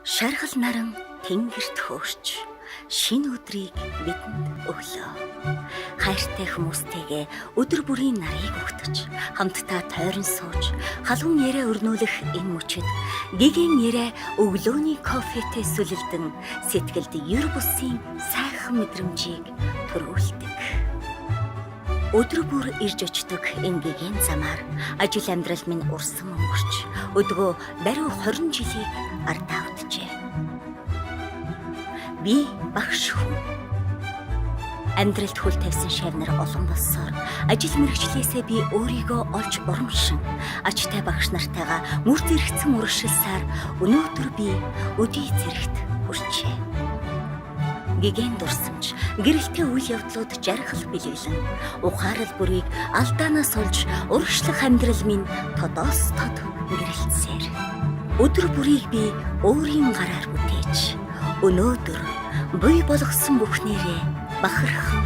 Шаргал наран тэнгэрт хөөрч шинэ өдрийг бидэнд өглөө. Хайртай хүмүүстэйгээ өдөр бүрийн нарыг өгтөж, хамтдаа тойрон сууж, халуун яриа өрнүүлэх энэ мөчид гигэн яриа өглөөний кофетэй сүлэлдэн сэтгэлд ер бусын сайхан мэдрэмжийг төрүүлдэг. Өдөр бүр ирж очдог энэ гигэн замаар ажил амьдрал минь урсан өнгөрч, өдгөө баруй 20 жилийг ардаа үджээ. Би багш хүн. Амьдралд хөл тавьсан шавнар олон болсоор ажил мэргэжлээсээ би өөрийгөө олж урамшин ачтай багш нартайгаа мөр зэрэгцэн урагшилсаар өнөөдөр би өдий зэрэгт хүрчээ. Гигэн дурсамж, гэрэлтэй үйл явдлууд жаргал бэлэглэн, ухаарал бүрийг алдаанаас олж урагшлах амьдрал минь тодоос тод гэрэлтсээр. Өдөр бүрийг би өөрийн гараар бүтээж, өнөөдөр буй болгосон бүхнээрээ бахархан